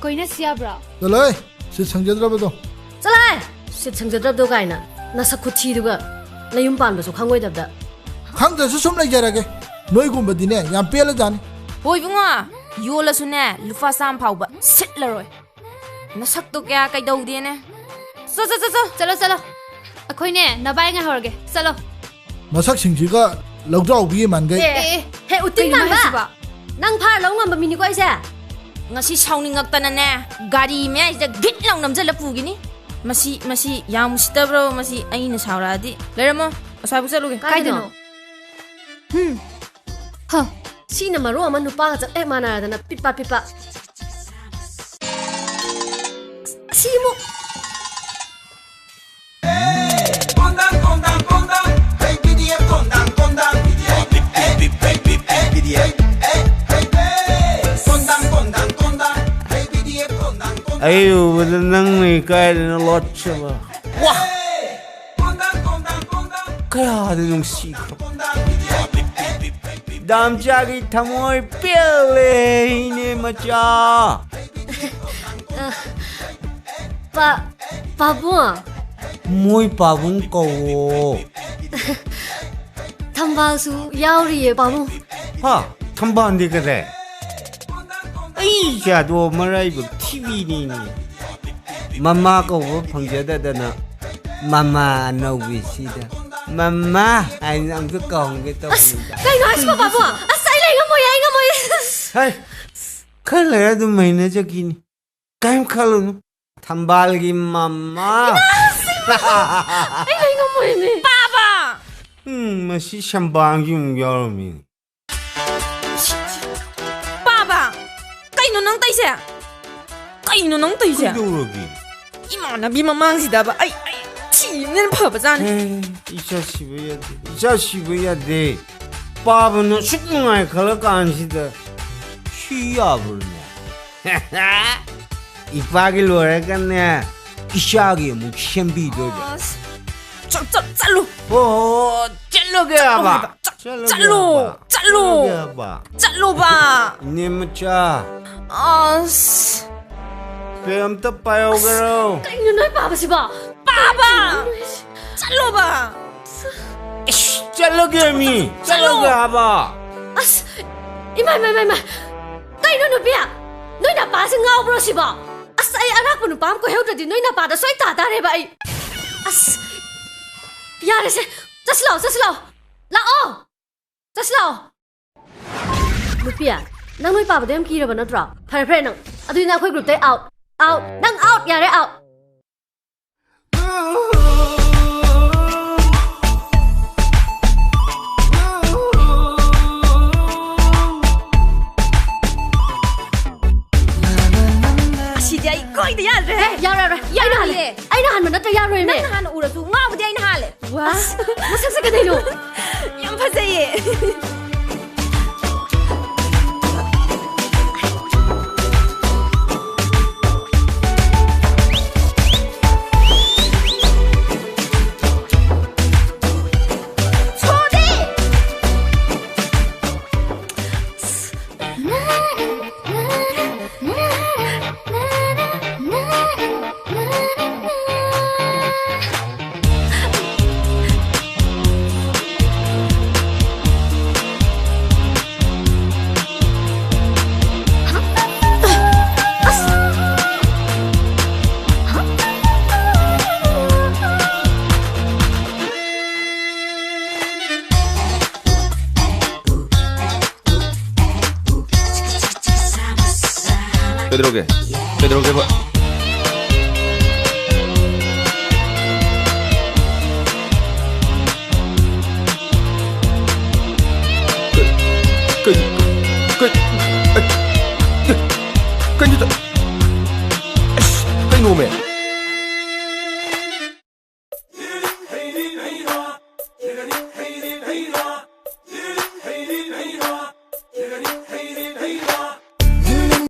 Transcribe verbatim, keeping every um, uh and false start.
ꯀꯣꯏꯅꯁꯤ ꯌꯥꯕ꯭ꯔꯣ? ꯆꯠꯂꯣꯍꯦ, ꯁꯤꯠ ꯁꯪꯖꯗ꯭ꯔꯕꯗꯣ꯫ ꯆꯠꯂꯣꯍꯦ! ꯁꯤꯠ ꯁꯪꯖꯗ꯭ꯔꯕꯗꯣ ꯀꯥꯏꯅ꯫ ꯅꯁꯛ ꯈꯨꯊꯤꯗꯨꯒ ꯅꯌꯨꯝ ꯄꯥꯟꯕꯁꯨ ꯈꯪꯉꯣꯏꯗꯕꯗ꯫ ꯈꯪꯗ꯭ꯔꯁꯨ ꯁꯨꯝ ꯂꯩꯖꯔꯒꯦ꯫ ꯅꯣꯏꯒꯨꯝꯕꯗꯤꯅꯦ, ꯌꯥꯝ ꯄꯦꯜꯂꯖꯥꯠꯅꯤ꯫ ꯍꯣ ꯏꯕꯨꯡꯉꯣ, ꯌꯣꯜꯂꯁꯨꯅꯦ, ꯂꯨꯄꯥ ꯆꯥꯝ ꯐꯥꯎꯕ ꯁꯤꯠꯂꯔꯣꯏ꯫ ꯅꯁꯛꯇꯣ ꯀꯌꯥ ꯀꯩꯗꯧꯗꯦꯅꯦ꯫ ꯆꯣ, ꯆꯣ, ꯆꯣ, ꯆꯣ꯫ ꯆꯠꯂꯣ, ꯆꯠꯂꯣ꯫ ꯑꯩꯈꯣꯏꯅꯦ, ꯅꯕꯥꯏ ꯉꯥꯏꯍꯧꯔꯒꯦ꯫ ꯆꯠꯂꯣ꯫ ꯃꯁꯛꯁꯤꯡꯁꯤꯒ ꯂꯧꯖꯥꯎꯕꯤꯒꯤ ꯃꯥꯟꯈꯩ꯫ ꯑꯦ, ꯑꯦ, ꯍꯦ, ꯎꯇꯤꯟ ꯀꯩꯅꯣ ꯃꯥꯟꯕ! ꯍꯥꯏꯁꯤꯕꯣ? ꯅꯪ ꯐꯥꯔ ꯂꯧ ꯉꯝꯕ ꯃꯤꯅꯤꯀꯣ ꯑꯩꯁꯦ? ꯉꯁꯤ ꯁꯥꯎꯅꯤꯡꯉꯛꯇꯅꯅꯦ, ꯒꯥꯔꯤ ꯃꯌꯥꯏꯁꯤꯗ ꯒꯤꯠ ꯂꯥꯎ ꯅꯝꯁꯤꯜꯂ ꯄꯨꯈꯤꯅꯤ꯫ ꯃꯁꯤ, ꯃꯁꯤ ꯌꯥꯝ ꯎꯁꯤꯠꯇꯕ꯭ꯔꯣ? ꯃꯁꯤ ꯑꯩꯅ ꯁꯥꯎꯔꯛꯑꯗꯤ꯫ ꯂꯩꯔꯝꯃꯣ, ꯑꯁ꯭ꯋꯥꯏꯐꯥꯎ ꯆꯠꯂꯨꯒꯦ꯫ ꯀꯥꯏꯗꯅꯣ? ꯀꯥꯏꯗꯅꯣ? ꯍꯨꯝ꯫ ꯍ, ꯁꯤꯅ ꯃꯔꯣꯟ ꯑꯃ ꯅꯨꯄꯥꯒ ꯆꯞ ꯍꯦꯛ ꯃꯥꯟꯅꯔꯗꯅ ꯄꯤꯠꯄ ꯄꯤꯠꯄ꯫ ꯑꯁꯤꯃꯨꯛ꯫ ꯑꯩ ꯎꯕꯗ ꯅꯪꯅ ꯏꯀꯥꯏꯗꯅ ꯂꯣꯠꯆꯕ꯫ ꯋꯥ! ꯀꯌꯥꯗ ꯅꯨꯡꯁꯤꯈ꯭ꯔꯕ꯫ ꯗꯥꯝꯆꯥꯒꯤ ꯊꯃꯣꯏ ꯄꯦꯜꯂꯦ, ꯏꯅꯦ ꯃꯆꯥ꯫ ꯄꯥ-, ꯄꯥꯕꯨꯡ꯫ ꯃꯣꯏ ꯄꯥꯕꯨꯡ ꯀꯧꯋꯣ꯫ ꯊꯝꯕꯥꯜꯁꯨ ꯌꯥꯎꯔꯤꯌꯦ, ꯄꯥꯕꯨꯡ꯫ ꯍꯥ? ꯊꯝꯕꯥꯜꯗꯤ ꯀꯗꯥꯏ? ꯑꯩ ꯏꯆꯥꯗꯣ ꯃꯔꯥꯏꯕꯛ ꯊꯤꯕꯤꯅꯤꯅꯦ꯫ ꯃꯃꯥ ꯀꯧꯕ ꯐꯪꯖꯗꯗꯅ ꯃꯃꯥ ꯑꯅꯧꯕꯤꯁꯤꯗ ꯃꯃꯥ ꯍꯥꯏꯅ ꯑꯝꯇ ꯀꯧꯍꯟꯒꯦ ꯑꯁ, ꯇꯧꯕꯅꯤꯗ꯫ ꯀꯩꯅꯣ ꯍꯥꯏꯁꯤꯕꯣ, ꯄꯥꯕꯨꯡ? ꯑꯁ, ꯑꯩ ꯂꯩ ꯉꯝꯃꯣꯏ, ꯑꯩ ꯉꯝꯃꯣꯏ꯫ ꯍꯩ, ꯈꯔ ꯂꯩꯔ ꯑꯗꯨꯝ ꯍꯩꯅꯖꯈꯤꯅꯤ꯫ ꯀꯔꯤꯝ ꯈꯜꯂꯨꯅꯨ꯫ ꯊꯝꯕꯥꯜꯒꯤ ꯃꯃꯥ꯫ ꯑꯩ ꯂꯩ ꯉꯝꯃꯣꯏꯃꯤ꯫ ꯄꯥꯕ! ꯎꯝ, ꯃꯁꯤ ꯁꯝꯕꯥꯡꯁꯤ ꯑꯃꯨꯛ ꯌꯥꯎꯔꯝꯃꯤ꯫ ꯄꯥꯕ! ꯀꯩꯅꯣ ꯅꯪ ꯇꯩꯁꯦ? ꯀꯩꯅꯣ ꯅꯪ ꯇꯩꯁꯦ? ꯀꯩꯗꯧꯔꯒꯦ? ꯏꯃꯥꯟꯅꯕꯤ ꯃꯃꯥꯡꯁꯤꯗꯕ ꯑꯩ, ꯑꯩ ꯊꯤꯕꯅ ꯐꯕꯖꯥꯠꯅꯤ꯫ ꯑꯦ, ꯏꯆꯥ ꯁꯤꯕ ꯌꯥꯗꯦ꯫ ꯏꯆꯥ ꯁꯤꯕ ꯌꯥꯗꯦ꯫ ꯄꯥꯕꯅ ꯑꯁꯨꯛ ꯅꯨꯡꯉꯥꯏ ꯈꯜꯂ ꯀꯥꯟꯁꯤꯗ ꯁꯤ ꯌꯥꯕ꯭ꯔꯣꯅꯦ? ꯏꯄꯥꯒꯤ ꯂꯣꯏꯔꯒꯅꯦ, ꯏꯆꯥꯒꯤ ꯑꯃꯨꯛ ꯁꯦꯝꯕꯤꯗꯣꯏꯕ꯫ ꯑꯁ, ꯆꯠ-, ꯆꯠ-, ꯆꯠꯂꯨ꯫ ꯑꯣ, ꯆꯠꯂꯨꯒꯦ ꯍꯥꯏꯕ? ꯆꯠꯂꯨ ꯍꯥꯏꯕ? ꯆꯠꯂꯨ, ꯆꯠꯂꯨ꯫ ꯆꯠꯂꯨꯒꯦ ꯍꯥꯏꯕ? ꯆꯠꯂꯣꯕ꯫ ꯏꯅꯦ ꯃꯆꯥ꯫ ꯑꯁ꯫ ꯄꯦ, ꯑꯝꯇ ꯄꯥꯏꯍꯧꯒꯦꯔꯣ? ꯀꯩꯅꯣ ꯅꯣꯏ ꯄꯥꯕꯁꯤꯕꯣ? ꯄꯥꯕ! ꯀꯩꯅꯣ ꯍꯥꯏꯁꯤ? ꯆꯠꯂꯣꯕ! ꯏꯁ, ꯆꯠꯂꯒꯦ ꯃꯤ! ꯆꯠꯂꯣ! ꯆꯠꯂꯒꯦ ꯍꯥꯏꯕ! ꯑꯁ! ꯏꯃꯥ, ꯏꯃꯥ, ꯏꯃꯥ, ꯏꯃꯥ! ꯀꯩꯅꯣ ꯅꯨꯄꯤ? ꯅꯣꯏ ꯅꯄꯥꯁꯤ ꯉꯥꯎꯕ꯭ꯔꯣ ꯁꯤꯕꯣ? ꯑꯁ, ꯑꯩ ꯑꯔꯥꯛꯄ ꯅꯨꯄꯥ ꯑꯃ ꯀꯣꯏꯍꯧꯗ꯭ꯔꯗꯤ ꯅꯣꯏ ꯅꯄꯥꯗ ꯁꯣꯏ ꯇꯥ ꯇꯥꯔꯦꯕ ꯑꯩ! ꯑꯁ! ꯌꯥꯔꯦꯁꯦ! ꯆꯠꯁꯤ ꯂꯥꯛꯑꯣ, ꯆꯠꯁꯤ ꯂꯥꯛꯑꯣ! ꯂꯥꯛꯑꯣ! ꯆꯠꯁꯤ ꯂꯥꯛꯑꯣ꯫ ꯅꯨꯄꯤ, ꯅꯪ ꯅꯣꯏ ꯄꯥꯕꯗ ꯌꯥꯝ ꯀꯤꯔꯕ ꯅꯠꯇ꯭ꯔꯣ? ꯐꯔꯦ, ꯐꯔꯦ, ꯅꯪ ꯑꯗꯨꯗꯤ ꯅꯪ ꯑꯩꯈꯣꯏ group ꯇꯩ out, out, ꯅꯪ out, ꯌꯥꯔꯦ, out꯫ ꯑꯁꯤꯗꯤ ꯑꯩ ꯀꯣꯏꯗ ꯌꯥꯗ꯭ꯔꯦ꯫ ꯑꯦ, ꯌꯥꯔꯣꯏ, ꯌꯥꯔꯣꯏ꯫ ꯑꯩꯅ ꯍꯥꯜꯂꯦ꯫ ꯌꯥꯔꯣꯏꯌꯦ꯫ ꯑꯩꯅ ꯍꯥꯟꯕ ꯅꯠꯇ꯭ꯔ ꯌꯥꯔꯣꯏꯃꯦ꯫ ꯅꯪꯅ ꯍꯥꯟꯅ ꯎꯔꯁꯨ ꯉꯥꯎꯕꯗꯤ ꯑꯩꯅ ꯍꯥꯜꯂꯦ꯫ ꯋꯥ, ꯑꯁ, ꯃꯁꯛꯁꯦ ꯀꯩꯗꯩꯅꯣ? ꯌꯥꯝ ꯐꯖꯩꯌꯦ꯫ ꯁꯣꯗꯤ! ꯀꯩꯗꯧꯔꯒꯦ? ꯀꯩꯗꯧꯔꯒꯦꯕ? ꯀꯩ, ꯀꯩ, ꯀꯩ, ꯀꯩꯅꯣ ꯇ-, ꯑꯁ, ꯀꯩꯅꯣꯃꯦ?